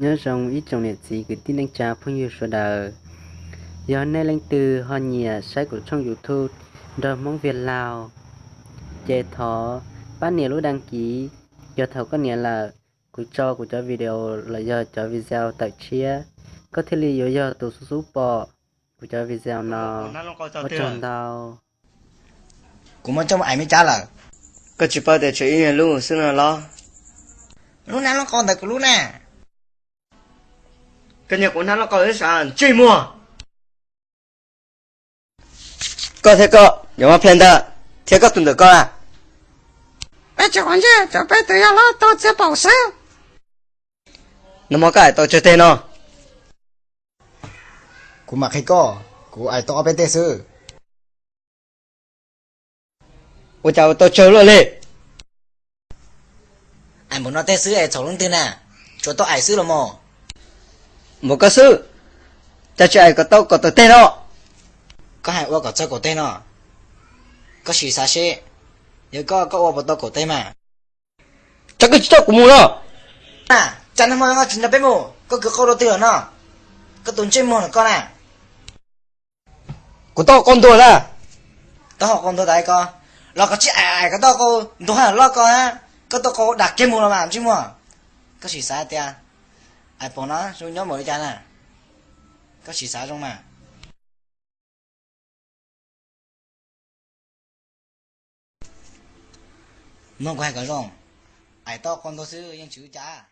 Nyob zoo ib tsoom niam txiv kwv tij neej tsa phooj ywg sawv daws. Yog nej leej twg ho nyiam saib kuv tshooj YouTube nrog Hmoob Vias Laug, ces thov pab nias lub đăng ký. Yog thaum koj nias lawm, kuv tso kuv cov video los yog cov video tawm tshiab, koj thiaj li yuav yog tus xub xub pom kuv cov video no. Ua tsaug ntau. Kuv muab coj mus aim me cab lawm. Koj tsis paub tias tsuas ib nyuag lub xwb no los? Lub nab lub qau ntawm kuv lub na. Koj nyiag kuv nab lub qau ib sab ntsej muag. Koj thiab koj yuav mob plhees ntag, thiab koj tus ntawm koj na. Peb tsis quav ntsej, cov peb tus yog hlob tau txiav paum xwb. Nag hmo koj aim tau tsawg teg no? Kuv mam qhia koj, kuv aim tau ob peb teg xwb. Ua cas ua tau tsawg luaj li? Aim npaum no teg xwb es txhaum leej twg na? Tsuas tau aim xwb los mas. Npaum koj xwb, cas tsis aim kom tau kaum tawm teg no? Koj hais ua kom txog kaum teg no, koj sim xav seb, yog koj, koj ua puas tau kaum teg mas? Cas koj tsis coj kuv mus no? Cas nag hmo koj tsis nrog peb mus, koj kwv qau rau twg lawm no? Koj tus ntsej muag lawm koj na. Kuv tau qau ntuag na. Tau qau ntuag tas ko, los koj tsis aim aim koj tau qau ntuag loj ko na, koj tau qau dag kiag mus los mas ntsej muag. Koj sim xav tias aim paum no zoo nyob npaum li cas na? Koj sim xav zoo mas. Mloog kuv hais kom zoo, aim tau qau ntuag xwb yeej tsis ua cas.